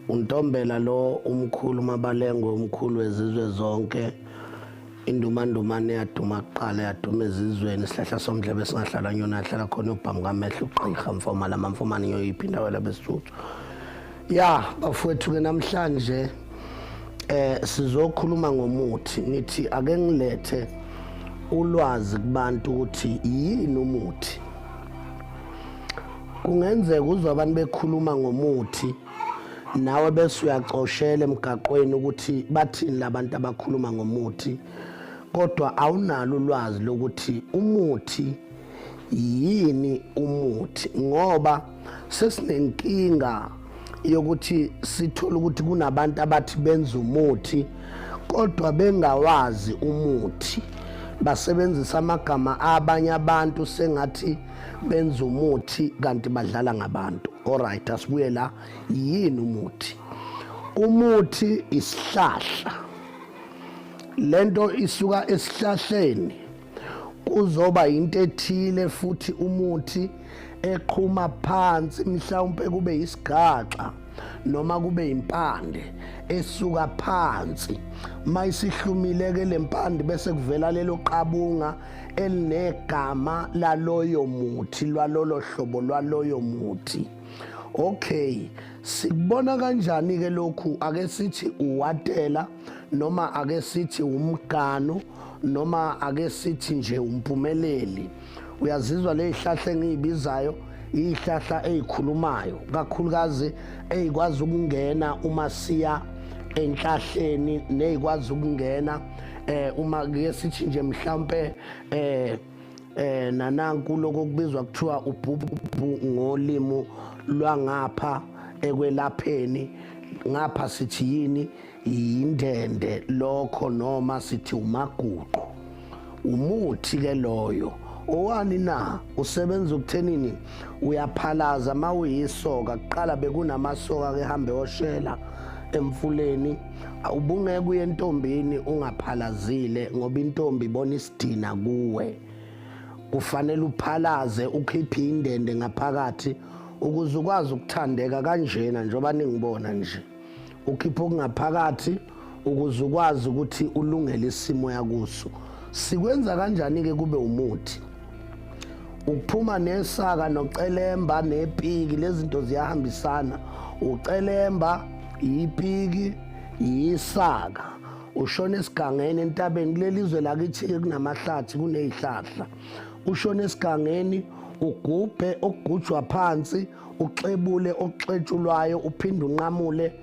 Untombela lo umkhulu Mabalengwe, umkhulu wezizwe zonke, indumandumane yaduma kuqala, yaduma ezizweni, isihlahla somdlebe singahlala nyona, yahlala khona ubhamu kamehlo, ugqirha mfoma lamamfomane nyoyiphi indawo labesuthu. Ya bafowethu ke namhlanje sizokhuluma ngomuthi. Ngithi ake ngilethe ulwazi kubantu ukuthi yini umuthi. Kungenzeka uzwe abantu bekhuluma ngomuthi nawe bese uyacoshela emgaqweni ukuthi bathini labantu abakhuluma ngomuthi, kodwa awunalo ulwazi lokuthi umuthi yini umuthi, ngoba sesinenkinga yokuthi sithola ukuthi kunabantu abathi benza umuthi kodwa bengawazi umuthi, basebenzisa amagama abanye abantu sengathi benza umuthi kanti badlala ngabantu. Alright, asibuye la. Yini umuthi? Umuthi isihlahla, lento isuka esihlahleni, kuzoba into ethile futhi umuthi eqhuma phansi, mhlawumbe kube isigaxa noma kube impande esuka phansi. Mayisihlumile ke lempande bese kuvela lelo qabunga elinegama laloyo muthi, lwalolo hlobo lwaloyo muthi. Okay, sikubona kanjani ke lokhu? Ake sithi uwatela, noma ake sithi umganu, noma ake sithi nje umpumeleli. Uyazizwa le zihlahla engiyibizayo, izihlahla ezikhulumayo kakhulukazi, ezikwazi ukungena uma siya enhlahleni, nezikwazi ukungena uma ke sithi nje mhlambe nananku lokho kubizwa kuthiwa ubhubhu ngolimi lwangapha ekwelapheni. Ngapha sithi yini? Yindende lokho, noma sithi umaguqu. Umuthi ke loyo owani na? Usebenza ukuthenini? Uyaphalaza mawuyisoka. Kuqala bekunamasoka ke hambe oshela emfuleni, ubungeke uye entombini ungaphalazile, ngoba intombi ibona isidina kuwe. Kufanele uphalaze, ukhiphe indende ngaphakathi ukuze ukwazi ukuthandeka kanjena njengoba ningibona nje. Ukhipha okungaphakathi ukuze ukwazi ukuthi ulungele isimo yakuso. Sikwenza kanjani ke kube umuthi? Ukuphuma nesaka nocelemba nepiki, lezi zinto ziyahambisana. Ucelemba, ipiki, yisaka. Ushona esigangeni entabeni, kuleli zwe lakithi kunamahlathi, kunezihlahla. Ushona esigangeni, ugubhe okugujwa phansi, uxebule okuxetshulwayo, uphinde unqamule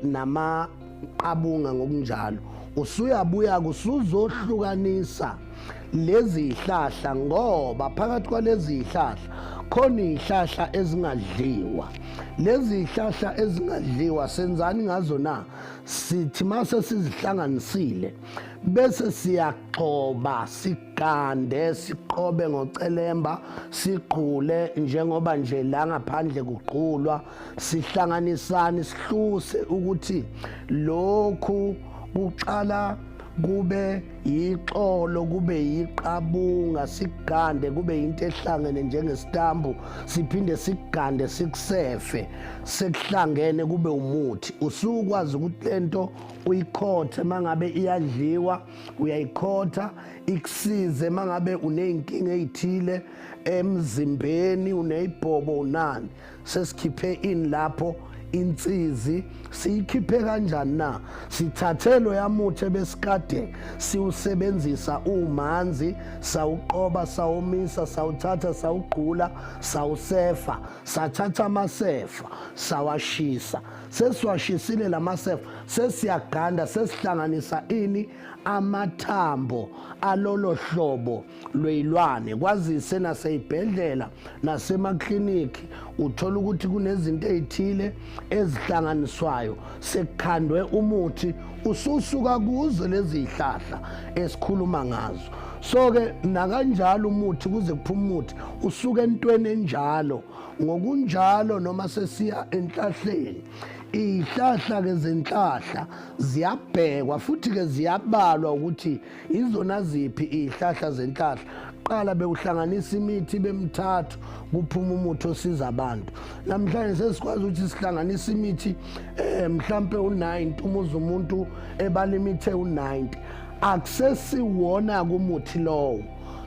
namaqabunga ngokunjalo. Usuyabuya kusuzohlukanisa lezi zihlahla, ngoba phakathi kwalezi zihlahla khona izihlahla ezingadliwa. Lezi zihlahla ezingadliwa senzani ngazo na? Sithi mase sizihlanganisile bese siyagxoba, sigande, siqobe ngocelemba, sigqule njengoba nje la ngaphandle kugqulwa. Sihlanganisani, sihluse ukuthi lokhu kuqala kube yixolo, kube yiqabunga, sigande kube into ehlangene njengesitambu, siphinde sigande sikusefe, sekuhlangene kube umuthi. Usukwazi ukuthi lento uyikhothe mangabe iyadliwa, uyayikhotha ikusize mangabe uneyinkinga ezithile emzimbeni, uneyibhobo, unani. Sesikhiphe ini lapho? Insizi. Siyikhiphe kanjani na? Sithathe lo yamuthi ebesikade siwusebenzisa umanzi, sawuqoba, sawomisa, sawuthatha, sawugqula, sawusefa, sathatha amasefa sawashisa. Sesiwashisile lamasefa, sesiyaganda, sesihlanganisa ini? Amathambo alolo hlobo lweyilwane. Kwazise naseyibhedlela nasemaklinikhi uthola ukuthi kunezinto ezithile ezihlanganiswayo, sekukhandwe umuthi ususuka kuzo lezi zihlahla esikhuluma ngazo. So ke nakanjalo umuthi, kuze kuphume umuthi usuka entweni enjalo. Ngokunjalo noma sesiya enhlahleni, izihlahla ke zenhlahla ziyabhekwa futhi ke ziyabalwa ukuthi izona ziphi izihlahla zenhlahla. Kuqala bewuhlanganisa imithi bemithathu kuphuma umuthi osiza abantu. Namhlanje sesikwazi ukuthi sihlanganise imithi mhlampe u90, umuze umuntu ebala imithi ewu90. Akusesiwona kumuthi lowo,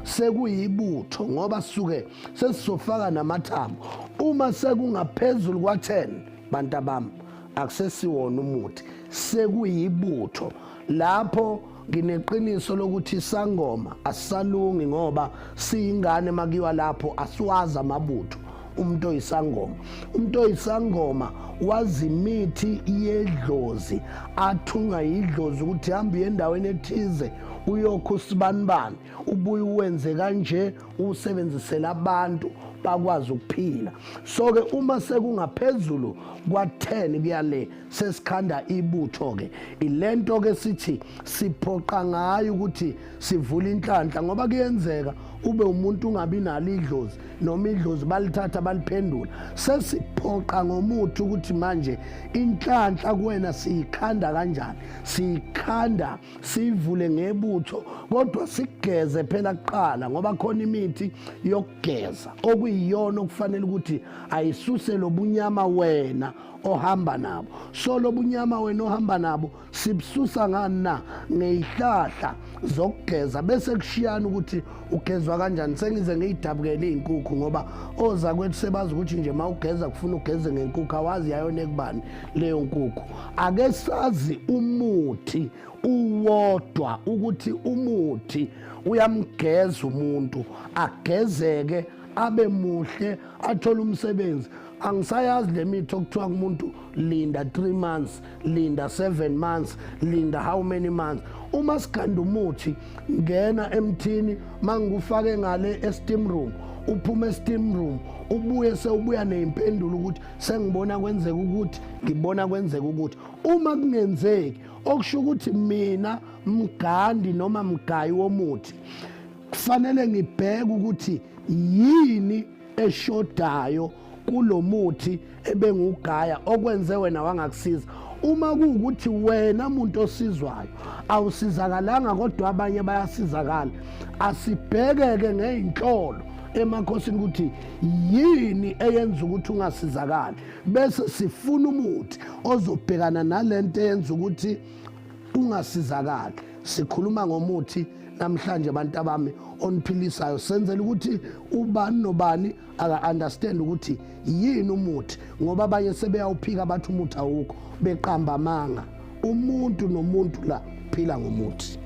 sekuyibutho, ngoba sisuke sesizofaka namathambo. Uma sekungaphezulu kwa-10, bantu abami, akusesiwona umuthi, sekuyibutho. Lapho ngineqiniso lokuthi isangoma asisalungi, ngoba siyingane makiwa lapho asiwazi amabutho. Umuntu oyisangoma, umuntu oyisangoma wazi imithi yedlozi, athunga yidlozi ukuthi hamba uye endaweni ethize, uyokha usibanibani, ubuye uwenze kanje, usebenzisele abantu bakwazi ukuphila. So ke uma sekungaphezulu kwa-10 kuya le, sesikhanda ibutho ke. Ilento ke sithi siphoqa ngayo ukuthi sivule inhlanhla, ngoba kuyenzeka ube umuntu ungabi nalo idlozi, noma idlozi balithatha baliphendula. Sesiphoqa ngomuthi ukuthi manje inhlanhla kuwena siyikhanda kanjani? Siyikhanda siyivule ngebutho, kodwa sigeze phela kuqala, ngoba khona imithi yokugeza okuyiyona okufanele ukuthi ayisuse lobunyama wena ohamba nabo. So lobunyama wena ohamba nabo sibususa ngani na? Ngeyihlahla zokugeza, bese kushiyana ukuthi ugezwa kanjani. Sengize ngiyidabukele iy'nkukhu, ngoba oza kwethu sebazi ukuthi nje uma ugeza kufuna ugeze ngenkukhu, awazi yayona ekubani leyo nkukhu. Ake sazi umuthi uwodwa ukuthi umuthi uyamgeza umuntu, agezeke, abe muhle, athole umsebenzi. Angisayazi le mithi okuthiwa kumuntu linda 3 months, linda 7 months, linda how many months. Uma siganda umuthi, ngena emthini, mangikufake ngale e-steam room, uphume e-steam room, ubuye sewubuya neyimpendulo ukuthi sengibona kwenzeka ukuthi, ngibona kwenzeka ukuthi. Uma kungenzeki, okusho ukuthi mina mgandi noma mgayi womuthi kufanele ngibheke ukuthi yini eshodayo kulomuthi ebengugaya okwenze wena wangakusiza. Uma kuwukuthi wena muntu osizwayo awusizakalanga kodwa abanye bayasizakala, asibhekeke ngey'nhlolo emakhosini ukuthi yini eyenza ukuthi ungasizakali, bese sifuna umuthi ozobhekana nalento eyenza ukuthi ungasizakali. Sikhuluma ngomuthi namhlanje, abantu abami, oniphilisayo. Senzela ukuthi ubani nobani aka-understand ukuthi yini umuthi, ngoba abanye sebeyawuphika, bathi umuthi awukho, beqamba amanga. Umuntu nomuntu la phila ngomuthi.